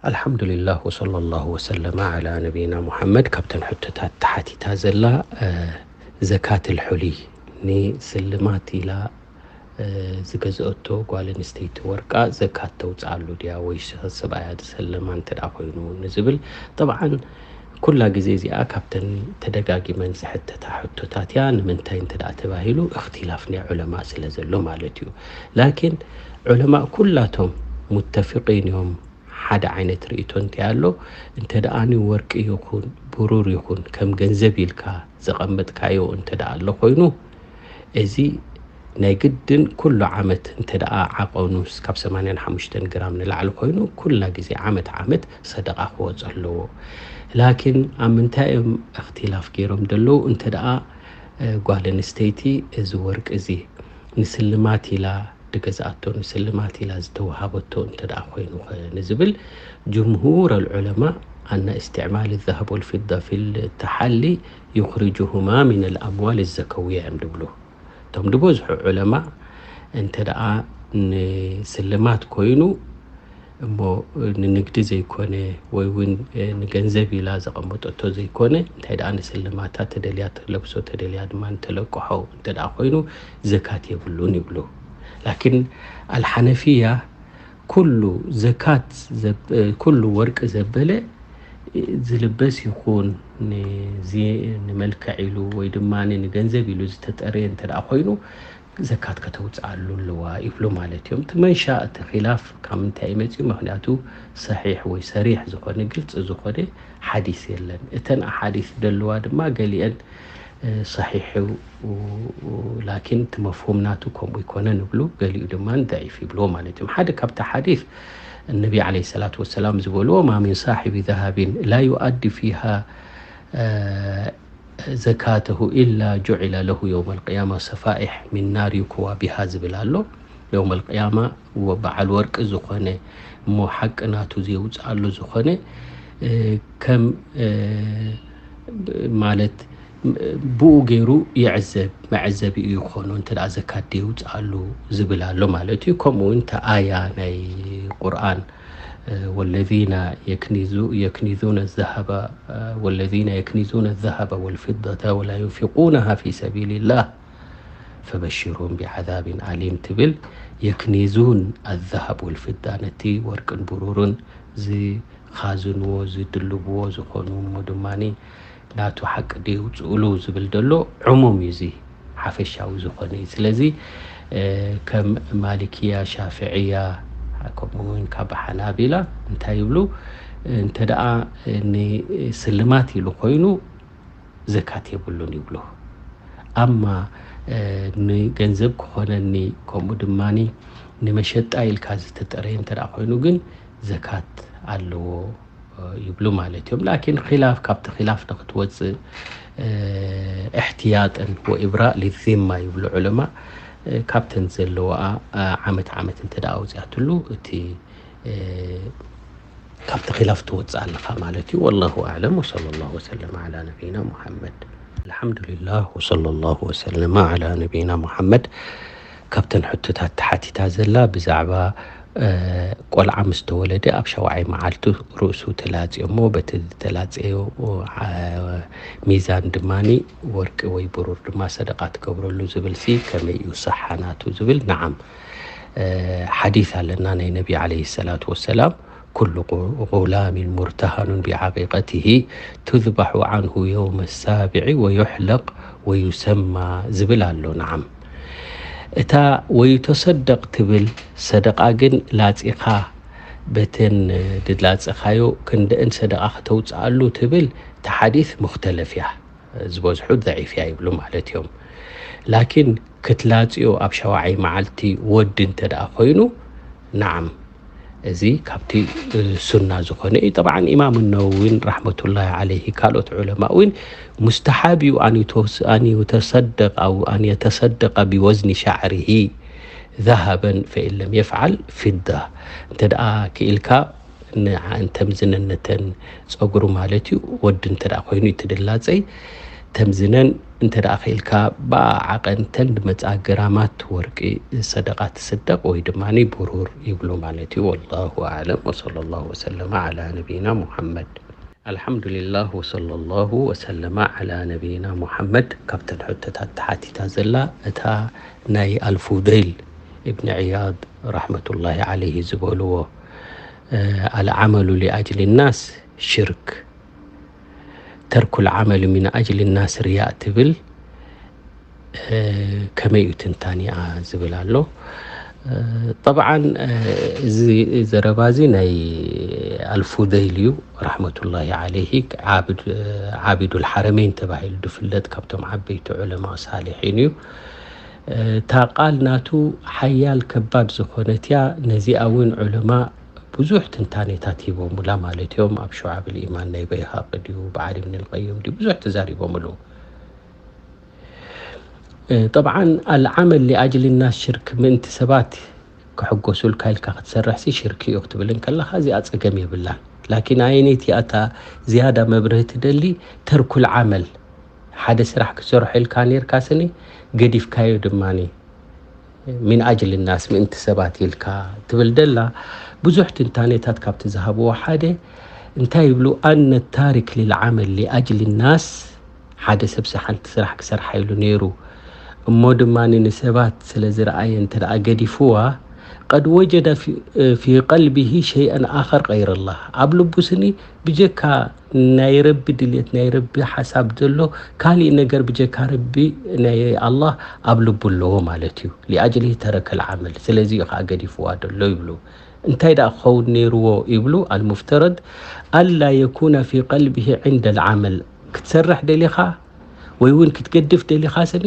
ኣልሓምዱሊላህ ወሰለላሁ ወሰለመ ዓላ ነቢይና ሙሓመድ። ካብተን ሕቶታት ተሓቲታ ዘላ ዘካት ልሑሊ፣ ንስልማት ኢላ ዝገዝኦቶ ጓል ኣንስተይቲ ወርቃ ዘካት ተውፅኣሉ ድያ ወይ ሰብኣያ ዝሰለማ እንተ ደኣ ኮይኑ ንዝብል፣ ጠብዓን ኩላ ግዜ እዚኣ ካብተን ተደጋጊመን ዝሕተታ ሕቶታት እያ። ንምንታይ እንተ ደኣ ተባሂሉ እኽትላፍ ናይ ዑለማ ስለ ዘሎ ማለት እዩ። ላኪን ዑለማ ኩላቶም ሙተፍቂን እዮም። ሓደ ዓይነት ርእይቶ እንተ ኣሎ፣ እንተ ደኣ ወርቂ ይኹን ብሩር ይኹን ከም ገንዘብ ኢልካ ዘቐመጥካዮ እንተ ደኣ ኣሎ ኮይኑ፣ እዚ ናይ ግድን ኩሉ ዓመት እንተ ደኣ ዓቐኑ ካብ ሰማንያን ሓሙሽተን ግራም ንላዕሊ ኮይኑ፣ ኩላ ግዜ ዓመት ዓመት ሰደቓ ክወፅ ኣለዎ። ላኪን ኣብ ምንታይ እዮም እኽትላፍ ገይሮም ዘለዉ? እንተ ደኣ ጓል ኣንስተይቲ እዚ ወርቂ እዚ ንስልማት ኢላ ድገዝኣቶ፣ ንስልማት ኢላ ዝተውሃበቶ እንተ ደኣ ኮይኑ ኸ ንዝብል፣ ጅምሁር ኣልዑለማ ኣና እስትዕማል ዘሀብ ወልፊዳ ፊል ተሓሊ ዩኽርጅሁማ ሚን ኣልኣምዋል ዘከውያ እዮም ድብሉ። እቶም ዝበዝሑ ዑለማ እንተ ደኣ ንስልማት ኮይኑ እሞ ንንግዲ ዘይኮነ ወይ እውን ንገንዘብ ኢላ ዘቐመጠቶ ዘይኮነ፣ እንታይ ደኣ ንስልማታ ተደልያ ትለብሶ፣ ተደልያ ድማ ንተለቅሖ እንተ ደኣ ኮይኑ ዘካት የብሉን ይብሉ። ላኪን ኣልሓነፊያ ኩሉ ዘካት ዘብ-፣ ኩሉ ወርቂ ዘበለ ዝልበስ ይኹን ንዚ-፣ ንመልክዕ ኢሉ ወይ ድማ ንገንዘብ ኢሉ ዝተጠረየ እንተ ደኣ ኮይኑ ዘካት ከተውፅኣሉ ኣለዋ ይብሉ ማለት እዮም። እቲ መንሻ እቲ ኺላፍ ካብ ምንታይ እዩ መፂኡ? ምኽንያቱ ሰሒሕ ወይ ሰሪሕ ዝኾነ ግልፂ ዝኾነ ሓዲስ የለን። እተን ኣሓዲስ ደለዋ ድማ ገሊአን እ፣ ሰሒሕ እዩ፣ ላኪን እቲ መፍሁም ናቱ ከምኡ ይኮነን ይብሉ፣ ገሊኡ ድማ ደዒፍ ይብልዎ ማለት እዮም። ሓደ ካብቲ ሓዲስ ነቢ ዓለይሂ ሰላቱ ወሰላም ዝበልዎ ማ ሚን ሳሒቢ ዘሃቢን ላ ዩኣዲ ፊሃ እ፣ ዘካተሁ ኢላ ጁዒለ ለሁ የውመል ቅያማ ሰፋኢሕ ሚን ናር ዩክዋ ቢሃ ዝብል ኣሎ። የውመል ቅያማ ወ-፣ በዓል ወርቂ ዝኾነ እሞ ሓቂ ናቱ ዘየውፅኣሉ ዝኾነ እ፣ ከም እ፣ ማለት ብኡ ገይሩ ይዕዘብ፣ መዐዘቢኡ ይኾኖ እንተ ደኣ ዘካት ደየውፅኣሉ ዝብል ኣሎ ማለት እዩ። ከምኡ እውን እታ ኣያ ናይ ቁርኣን ወለዚነ የክኒዙ-፣ የክኒዙነ ዘሀበ፣ ወለዚነ የክኒዙነ ዘሀበ ወልፊደተ ወላ ዩንፊቁነሃ ፊ ሰቢልላህ ፈበሽርሁም ቢዓዛቢን ኣሊም ትብል። የክኒዙን ኣዛሃብ ወልፍዳ፣ ነቲ ወርቅን ብሩርን ዝኻዝንዎ ዝድልብዎ ዝኾኑ እሞ ድማ ናቱ ሓቂ ደየውፅእሉ ዝብል ዘሎ ዕሙም እዩ፣ እዚ ሓፈሻዊ ዝኾነ እዩ። ስለዚ እ፣ ከም ማሊክያ፣ ሻፍዕያ፣ ከምኡ እውን ካብ ሓናቢላ እንታይ ይብሉ? እንተ ደኣ ንስልማት ኢሉ ኮይኑ ዘካት የብሉን ይብሉ። ኣማ እ፣ ንገንዘብ ክኾነኒ ከምኡ ድማ ንመሸጣ ኢልካ ዝተጠረየ እንተ ደኣ ኮይኑ ግን ዘካት ኣለዎ ይብሉ ማለት እዮም። ላኪን ኺላፍ፣ ካብቲ ኺላፍ ንክትወፅእ እ፣ እሕትያጥን ወኢብራእ ሊዚማ ይብሉ ዑለማ። እ፣ ካብተን ዘለዋኣ እ፣ ዓመት ዓመት እንተ ደኣ ኣውፅኣትሉ እቲ እ፣ ካብቲ ኺላፍ ትወፅእ ኣለኻ ማለት እዩ። ወላሁ ኣዕለም ወሰለ ላሁ ወሰለም ዓላ ነቢይና ሙሓመድ። ኣልሓምዱሊላህ ወሰለ ላሁ ወሰለመ ዓላ ነቢይና ሙሓመድ። ካብተን ሕቶታት ተሓቲታ ዘላ ብዛዕባ እ፣ ቆልዓ ምስ ተወለደ ኣብ ሸውዓይ መዓልቱ ርእሱ ተላፅዮ እሞ በቲ ዝተላፀዮ እ፣ ሚዛን ድማ ወርቂ ወይ ብሩር ድማ ሰደቃ ትገብረሉ ዝብል ሲ ከመይ እዩ ሰሓ ናቱ ዝብል? ነዓም እ፣ ሓዲስ ኣለና ናይ ነቢ ዓለይሂ ሰላቱ ወሰላም ኩሉ ጉ-፣ ጉላሚን ሙርተሃኑን ቢዓቂቀትሂ ቱዝባሑ ዓንሁ የውመ ሳብዒ ወዩሕለቅ ወዩሰማ ዝብል ኣሎ። ነዓም እታ ወዩተሰደቅ ትብል ሰደቃ ግን ላፂኻ በተን ድላፅኻዮ ክንደእን ሰደቃ ከተውፅኣሉ ትብል እቲ ሓዲስ ሙክተለፍ እያ። ዝበዝሑ ደዒፍ እያ ይብሉ ማለት እዮም። ላኪን ክትላፅዮ ኣብ ሸውዓይ መዓልቲ ወዲ እንተ ደኣ ኮይኑ ነዓም እዚ ካብቲ እ፣ ሱና ዝኾነ እዩ። ጠብዓን ኢማም ነወዊን ራሕመቱላሂ ዓለይሂ ካልኦት ዑለማ እውን ሙስተሓብ እዩ ኣን ዩተስ-፣ ኣን ዩተሰደቅ ኣው ኣን የተሰደቀ ቢወዝኒ ሻዕሪሂ ዛሃበን ፈኢን ለም የፍዓል ፊዳ እንተ ደኣ ክኢልካ ንዓእን ተምዝነን ነተን ፀጉሩ ማለት እዩ። ወዲ እንተ ደኣ ኮይኑ እቲ ድላፀይ ተምዝነን እንተ ደኣ ኽኢልካ ብዓቐን ተን ዝመጽኣ ግራማት ወርቂ ሰደቓ ትስደቕ ወይ ድማ ብሩር ይብሉ ማለት እዩ። ወላሁ ኣዕለም። ወሰለ ላሁ ወሰለመ ዓላ ነቢይና ሙሓመድ። ኣልሓምዱሊላህ ወሰለ ላሁ ወሰለመ ዓላ ነቢይና ሙሓመድ። ካብተን ሕቶታት ተሓቲታ ዘላ እታ ናይ ኣልፉደይል እብኒ ዕያድ ረሕመቱላሂ ዓለይሂ ዝበልዎ፣ እ፣ ኣልዓመሉ ሊኣጅሊ ናስ ሽርክ፣ ተርኩል ዓመል ሚን ኣጅሊ ናስ ሪያእ ትብል፣ እ፣ ከመይ እዩ ትንታኒኣ ዝብል ኣሎ። እ፣ ጠብዓን፣ እ፣ እዚ ዘረባ እዚ ናይ ኣልፉደይል እዩ፣ ረሕመቱላሂ ዓለይሂ። ዓብድ-፣ ዓቢዱል ሓረመይን ተባሂሉ ዝፍለጥ ካብቶም ዓበይቲ ዑለማ ሳሊሒን እዩ። እ፣ እታ ቃል ናቱ ሓያል ከባድ ዝኾነት እያ። ነዚኣ እውን ዑለማ ብዙሕ ትንታኔታት ሂቦሙላ ማለት እዮም። ኣብ ሸዓብል ኢማን ናይ በይሃቂ ድዩ፣ በዓል ኢብን ልቀይም ድዩ፣ ብዙሕ ተዛሪቦምሉ። እ፣ ጠብዓን ኣልዓመል ሊኣጅሊ ናስ ሽርክ፣ ምእንቲ ሰባት ክሕጎሱልካ ኢልካ ክትሰርሕሲ ሽርክ እዩ ክትብል እንከለኻ እዚኣ ጸገም የብላን። ላኪን ኣየነይቲ እያ እታ ዝያዳ መብርሂ ትደሊ? ተርኩል ዓመል፣ ሓደ ስራሕ ክሰርሖ ኢልካ ኔርካ ስኒ ገዲፍካዮ ድማኒ ሚን ኣጅሊ ናስ፣ ምእንቲ ሰባት ኢልካ ትብል ደላ። ብዙሕ ትንታኔታት ካብቲ ዝሃብዎ ሓደ እንታይ ይብሉ? ኣነ ታሪክ ሊልዓመል ሊኣጅሊ ናስ፣ ሓደ ሰብሲ ሓንቲ ስራሕ ክሰርሓ ኢሉ ነይሩ እሞ ድማ ንሰባት ስለ ዝረኣየ እንተ ደኣ ገዲፍዋ፣ ቀድ ወጀደ ፊ፣ ፊ ቀልቢሂ ሸይአን ኣኸር ቀይረላህ፣ ኣብ ልቡ ስኒ ብጀካ ናይ ረቢ ድልየት፣ ናይ ረቢ ሓሳብ ዘሎ ካሊእ ነገር ብጀካ ረቢ ናይ ኣላህ ኣብ ልቡ ኣለዎ ማለት እዩ። ሊኣጅሊሂ ተረከል ዓመል፣ ስለዚ እዩ ከዓ ገዲፍዋ ዘሎ ይብሉ። እንታይ ደኣ ክኸውን ነይርዎ ይብሉ? ኣልሙፍተረድ ኣላ የኩነ ፊ ቀልቢሂ ዕንደ ልዓመል፣ ክትሰርሕ ደሊኻ ወይ እውን ክትገድፍ ደሊኻ ስኒ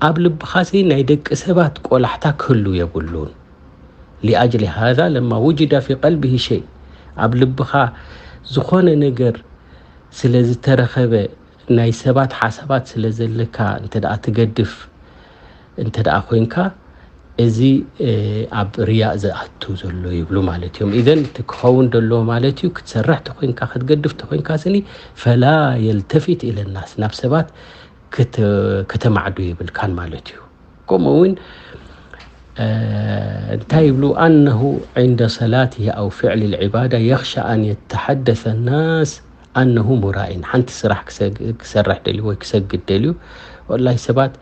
ኣብ ልብኻ ሲ ናይ ደቂ ሰባት ቆላሕታ ክህሉ የብሉን። ሊኣጅሊ ሃዛ ለማ ውጅዳ ፊ ቀልቢሂ ሸይ፣ ኣብ ልብኻ ዝኾነ ነገር ስለ ዝተረኸበ፣ ናይ ሰባት ሓሳባት ስለ ዘለካ እንተ ደኣ ትገድፍ እንተ ደኣ ኮይንካ፣ እዚ፣ እ፣ ኣብ ርያእ ዝኣቱ ዘሎ ይብሉ ማለት እዮም። ኢዘን እቲ ክኸውን ዘለዎ ማለት እዩ፣ ክትሰርሕ ተኮይንካ፣ ክትገድፍ ተኮይንካ ስኒ ፈላ የልተፊት ኢለናስ፣ ናብ ሰባት ክተ-፣ ከተማዕዱ የብልካን ማለት እዩ። ከምኡ እውን፣ እ፣ እንታይ ይብሉ? ኣነሁ ዕንደ ሰላትህ ኣው ፍዕሊ ልዕባዳ የኽሻ ኣን የተሐደሰ ናስ ኣነሁ ሙራኢን። ሓንቲ ስራሕ ክሰግ-፣ ክሰርሕ ደልዩ ወይ ክሰግድ ደልዩ፣ ወላሂ ሰባት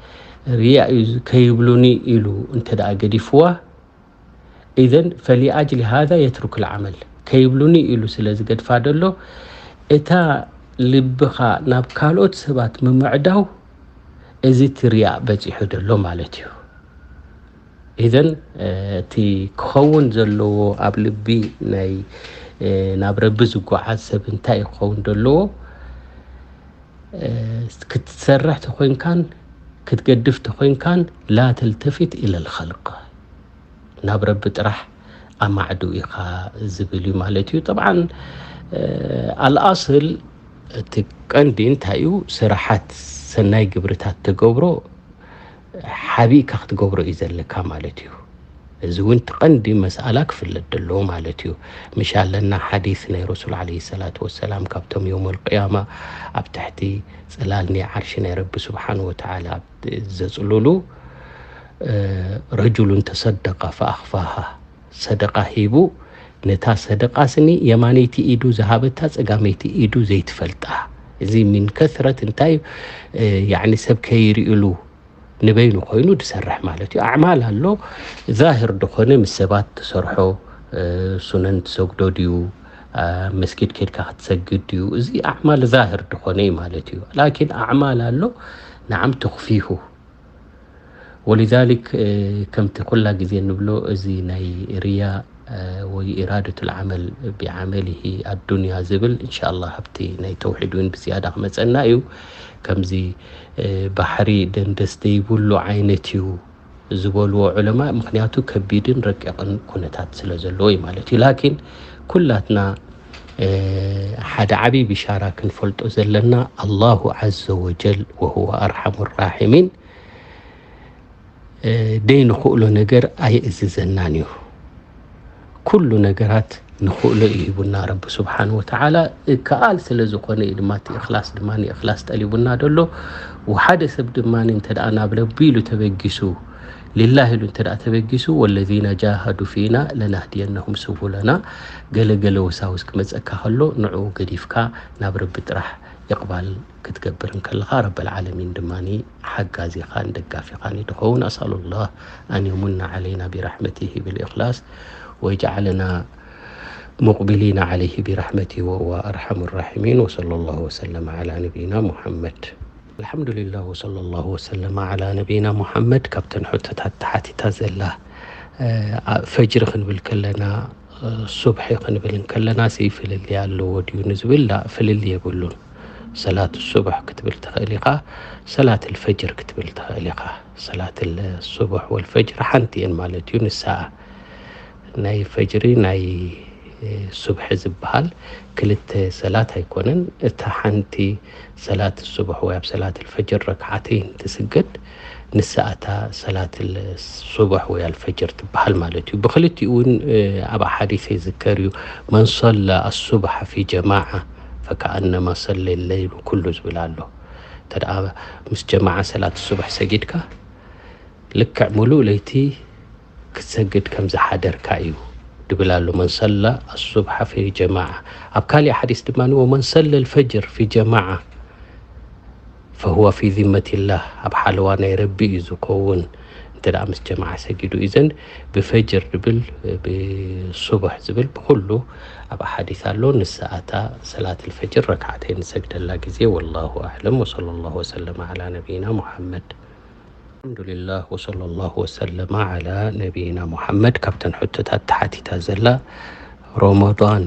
ርያ እዩ ከይብሉኒ ኢሉ እንተ ደኣ ገዲፍዋ፣ ኢዘን ፈሊኣጅሊ ሃዛ የትሩክ ልዓመል፣ ከይብሉኒ ኢሉ ስለ ዝገድፋ ደሎ፣ እታ ልብኻ ናብ ካልኦት ሰባት ምምዕዳው፣ እዚ እቲ ርያእ በጺሑ ደሎ ማለት እዩ። ኢዘን፣ እ፣ እቲ ክኸውን ዘለዎ ኣብ ልቢ ናይ፣ እ፣ ናብ ረቢ ዝጓዓዝ ሰብ እንታይ ክኸውን ዘለዎ? እ፣ ክትሰርሕ ተኾይንካን ክትገድፍ ተኾይንካን ላ ተልተፊት ኢለል ኸልቅ፣ ናብ ረቢ ጥራሕ ኣማዕዱ ኢኻ ዝብል እዩ ማለት እዩ። ጠብዓን፣ እ፣ ኣልኣስል እቲ ቀንዲ እንታይ እዩ? ስራሓት፣ ሰናይ ግብርታት ትገብሮ ሓቢእካ ክትገብሮ እዩ ዘለካ ማለት እዩ። እዚ እውን እቲ ቀንዲ መስኣላ ክፍለጥ ዘለዎ ማለት እዩ። ምሽ ኣለና ሓዲስ ናይ ረሱል ዓለይሂ ሰላቱ ወሰላም፣ ካብቶም የውመል ቅያማ ኣብ ትሕቲ ጽላል ናይ ዓርሺ ናይ ረቢ ስብሓን ወተዓላ ዘጽልሉ፣ እ፣ ረጁሉን ተሰደቀ ፈኣኽፋሃ፣ ሰደቃ ሂቡ፣ ነታ ሰደቃ ስኒ የማነይቲ ኢዱ ዝሃበታ ጸጋመይቲ ኢዱ ዘይትፈልጣ። እዚ ሚን ከስረት እንታይ፣ እ፣ ያዕኒ ሰብ ከይርእሉ ንበይኑ ኮይኑ ዝሰርሕ ማለት እዩ። ኣዕማል ኣሎ፣ ዛህር ድኾነ ምስ ሰባት ትሰርሖ፣ እ፣ ሱነን ትሰግዶ ድዩ፣ እ፣ መስጊድ ከድካ ክትሰግድ ድዩ፣ እዚ ኣዕማል ዛህር ድኾነ እዩ ማለት እዩ። ላኪን ኣዕማል ኣሎ፣ ነዓም ትኽፊሁ። ወሊዛሊክ፣ እ፣ ከምቲ ኩላ ግዜ ንብሎ፣ እዚ ናይ ርያ፣ እ፣ ወይ ኢራደቱል ዓመል ቢዓመሊሂ ኣዱንያ ዝብል፣ እንሻኣላህ፣ ኣብቲ ናይ ተውሒድ እውን ብዝያዳ ክመጸና እዩ። ከምዚ፣ እ፣ ባሕሪ ደንደስ ዘይብሉ ዓይነት እዩ ዝበልዎ ዑለማ፣ ምኽንያቱ ከቢድን ረቂቕን ኩነታት ስለ ዘለዎ እዩ ማለት እዩ። ላኪን ኩላትና፣ እ፣ ሓደ ዓብዪ ብሻራ ክንፈልጦ ዘለና፣ ኣላሁ ዐዘ ወጀል ወሁወ ኣርሐሙ ራሒሚን፣ እ፣ ደይንኽእሎ ነገር ኣየእዝዘናን እዩ። ኩሉ ነገራት ንኽእሎ እዩ ሂቡና ረቢ ስብሓን ወተዓላ። ከኣል ስለ ዝኾነ እዩ ድማ እቲ እኽላስ ድማ ንእኽላስ ጠሊቡና ደሎ። ሓደ ሰብ ድማ እንተ ደኣ ናብ ረቢ ኢሉ ተበጊሱ፣ ሊላህ ኢሉ እንተ ደኣ ተበጊሱ፣ ወለዚነ ጃሃዱ ፊና ለናህዲየነሁም ስቡለና፣ ገለ ገለ ወሳውስ ክመጸካ ከሎ ንዕኡ ገዲፍካ ናብ ረቢ ጥራሕ ይቕባል ክትገብር እንከለኻ ረበል ዓለሚን ድማ ሓጋዚኻን ደጋፊኻን እዩ ድኸውን። ኣስኣሉላህ ኣን የሙና ዓለይና ቢራሕመቲሂ ብልእኽላስ ወይጅዓለና ሙቕቢሊና ዓለይሂ ቢራሕመቲሂ ወሁወ ኣርሐሙ ራሒሚን። ወሰለላሁ ወሰለም ዓላ ነቢይና ሙሐመድ። ኣልሐምዱሊላህ ወሰለላሁ ወሰለም ዓላ ነቢይና ሙሐመድ። ካብተን ሕቶታት ተሓቲታ ዘላ ፈጅሪ ክንብል ከለና ሱብሒ ክንብል እንከለና ሲ ፍልልይ ኣለዎ ድዩ ንዝብል ላ ፍልልይ የብሉን። ሰላት ሱብሕ ክትብል ትኽእል ኢኻ፣ ሰላት ልፈጅር ክትብል ትኽእል ኢኻ። ሰላት ሱብሕ ወልፈጅር ሓንቲ እየን ማለት እዩ። ንሳ ናይ ፈጅሪ ናይ ሱብሒ ዝበሃል ክልተ ሰላት ኣይኮነን። እታ ሓንቲ ሰላት ሱብሕ ወይ ኣብ ሰላት ልፈጅር ረክዓተይን ትስገድ፣ ንሳ እታ ሰላት ሱብሕ ወይ ኣልፈጅር ትበሃል ማለት እዩ። ብክልቲኡ እውን ኣብ ኣሓዲስ ይዝከር እዩ። መን ሰላ ኣሱብሓ ፊ ጀማዓ ፈከኣነማ ሰለ ለይሉ ኩሉ ዝብል ኣሎ። እንተ ምስ ጀማዓ ሰላት ሱብሕ ሰጊድካ ልክዕ ሙሉእ ለይቲ ክትሰግድ ከም ዝሓደርካ እዩ ድብል ኣሎ። መን ሰላ ኣሱብሓ ፊ ጀማዓ። ኣብ ካሊእ ሓዲስ ድማ ወመን ሰለ ልፈጅር ፊ ጀማዓ ፈሁወ ፊ ዚመቲላህ፣ ኣብ ሓለዋ ናይ ረቢ እዩ ዝከውን። እንተ ደኣ ምስ ጀማዓ ሰጊዱ እዩ ዘንድ ብፈጅር ድብል ብሱብሕ ዝብል ብኩሉ ኣብ ኣሓዲስ ኣሎ። ንሳ እታ ሰላት ልፈጅር ረክዓተይን ንሰግደላ ግዜ። ወላሁ ኣዕለም ወሰለላሁ ወሰለም ዓላ ነቢይና ሙሐመድ። ኣልሐምዱሊላህ ወሰለላሁ ወሰለማ ዓላ ነቢይና ሙሐመድ። ካብተን ሕቶታት ተሓቲታ ዘላ ሮሞዳን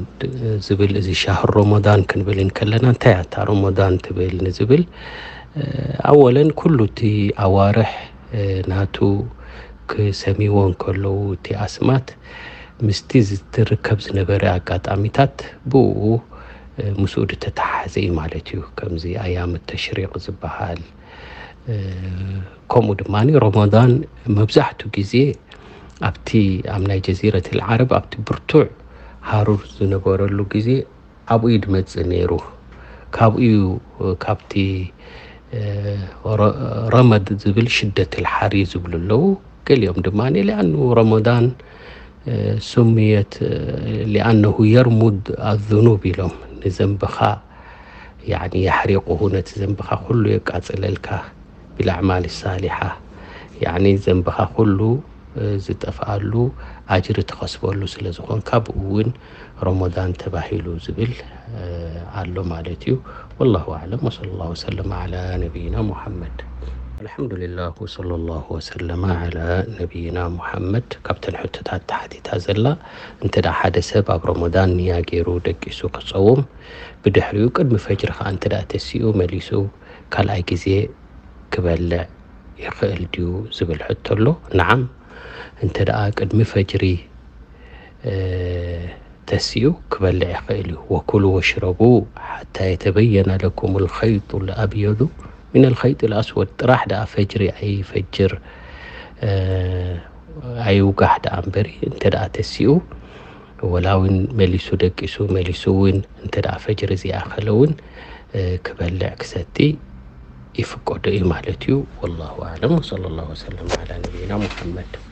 ዝብል እዚ ሻህር ሮሞዳን ክንብል እንከለና እንታይ እያ እታ ሮሞዳን ትብል ንዝብል ኣወለን ኩሉ እቲ ኣዋርሕ ናቱ ክሰሚዎ እንከለዉ እቲ ኣስማት ምስቲ ዝትርከብ ዝነበረ ኣጋጣሚታት ብኡ ምስኡ ዝተተሓሓዘ እዩ ማለት እዩ። ከምዚ ኣያም ተሽሪቅ ዝበሃል ከምኡ ድማ ሮሞዳን መብዛሕቱ ግዜ ኣብቲ ኣብ ናይ ጀዚረት ልዓረብ ኣብቲ ብርቱዕ ሃሩር ዝነበረሉ ግዜ ኣብኡ እዩ ድመጽእ ነይሩ። ካብኡ እዩ ካብቲ ረመድ ዝብል ሽደት ልሓሪ ዝብሉ ኣለዉ። ገሊኦም ድማ ሊኣኑ ረመዳን ሱምየት ሊኣነሁ የርሙድ ኣዙኑብ ኢሎም ንዘንብኻ ያኒ የሕሪቁሁ ነቲ ዘንብኻ ኩሉ የቃጽለልካ ቢልኣዕማል ሳሊሓ ያኒ ዘንብኻ ኩሉ ዝጠፍኣሉ ኣጅሪ ትኸስበሉ ስለ ዝኾንካ ብኡ እውን ረመዳን ተባሂሉ ዝብል ኣሎ ማለት እዩ። ወላሁ ኣዕለም ወሰለ ላሁ ወሰለም ዓላ ነቢይና ሙሐመድ። ኣልሐምዱሊላህ ወሰለ ላሁ ወሰለማ ዓላ ነቢይና ሙሐመድ። ካብተን ሕቶታት ተሓቲታ ዘላ እንተ ደኣ ሓደ ሰብ ኣብ ረመዳን ንያ ገይሩ ደቂሱ ክጸውም ብድሕሪኡ ቅድሚ ፈጅሪ ከኣ እንተ ደኣ ተሲኡ መሊሱ ካልኣይ ግዜ ክበልዕ ይኽእል ድዩ ዝብል ሕቶ ኣሎ። ነዓም እንተ ደኣ ቅድሚ ፈጅሪ ተሲኡ ክበልዕ ይኽእል እዩ። ወኩሉ ወሽረቡ ሓታ የተበየነ ለኩም ልኸይጡ ልኣብየዱ ሚን ልኸይጥ ልኣስወድ። ጥራሕ ደኣ ፈጅሪ ኣይፈጅር ኣይውጋሕ ደኣ እምበሪ እንተ ደኣ ተሲኡ ወላ እውን መሊሱ ደቂሱ መሊሱ እውን እንተ ደኣ ፈጅሪ ዝኣኸለ እውን ክበልዕ ክሰቲ ይፍቀዶ እዩ ማለት እዩ። ወላሁ ኣዕለም ወሰለ ላሁ ወሰለም ዓላ ነቢይና ሙሐመድ።